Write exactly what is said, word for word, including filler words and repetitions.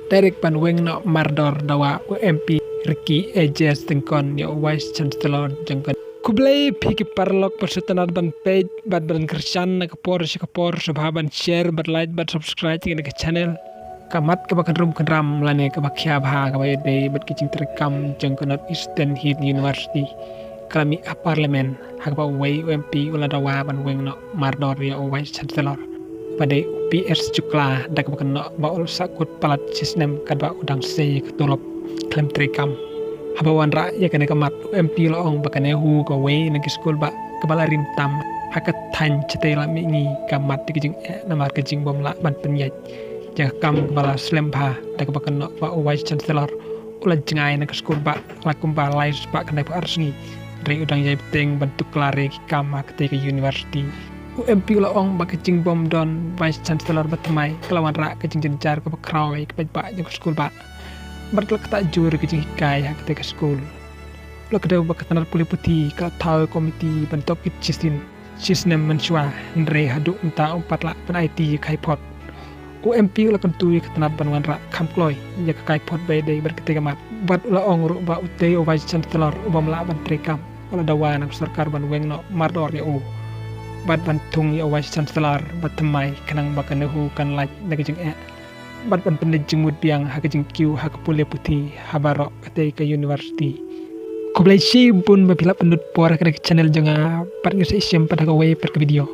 Direct ban weng noh mardor dawa u M P Ricky A J Syngkon ïa u Vice Chancellor jong ka. Khublei phi ki paralok, ba sngewtynnad ban peit bad ban kyrshan na ka por sha ka por, sngewbha ban share bad like bad subscribe ïa ka channel. Ka mat kaba kynrum kynram lane kaba khia bha kaba ïadei bad ki jingtrei kam jong ka North Eastern Hill University ka la mih ha Parliament, ha kaba uwei u M P u la dawa ban weng noh mardor ïa u Vice Chancellor ba dei u P S Shukla, da kaba kynnoh ba u la sahkut palat shisnem katba u dang sei ka tulop khlem trei kam. Haba wanrah ïa kane ka mat, u M P u la ong ba kane hi kawei na ki skul bah kaba la rim tam ha ka thaiñ shatei la mih ngi ka mat ïa ka jingeh namar ka jingbym lah ban pynïaid ïa ka kam kaba la slem bha, da kaba kynnoh ba u Vice Chancellor u la jngai na ka skul bah la kumba lai spah khyndai phew ar sngi, hynrei u dang ïai bteng ban tuklar ïa ki kam ha katei ka university. U M P u la ong ba ka jingbym don Vice Chancellor ba thymmai ka la wanrah ka jingjynjar kaba khraw ïa ka paidbah jong ka skul bah bad ka la ktah jur ka jinghikai ha katei ka skul. U la kdew ba ka tnat pule puthi ka la thaw komiti ban tohkit shisien shisnem mynshuwa, hynrei haduh mynta ym pat lah ban aiti ïa ka kaiphod. U M P u la kyntu ïa ka tnat ban wanrah kham kloi ïa ka kaiphod ba ïadei bad katei ka mat bad u la ong ruh ba utei u Vice Chancellor u bym lah ban trei kam, u la dawa na ka sorkar ban weng noh mardor ïa u bad ban thung ïa u Vice Chancellor ba thymmai, khnang ba kane hi kan lait na ka jingeh bad ban pynleit jingmut biang ha ka jingkiew ha ka pule puthi ha baroh katei ka university. Khublei shibun ba phi la pynlut por ha ka channel jong nga, bad ngin sa ïashem pat ha kawei pat ka video.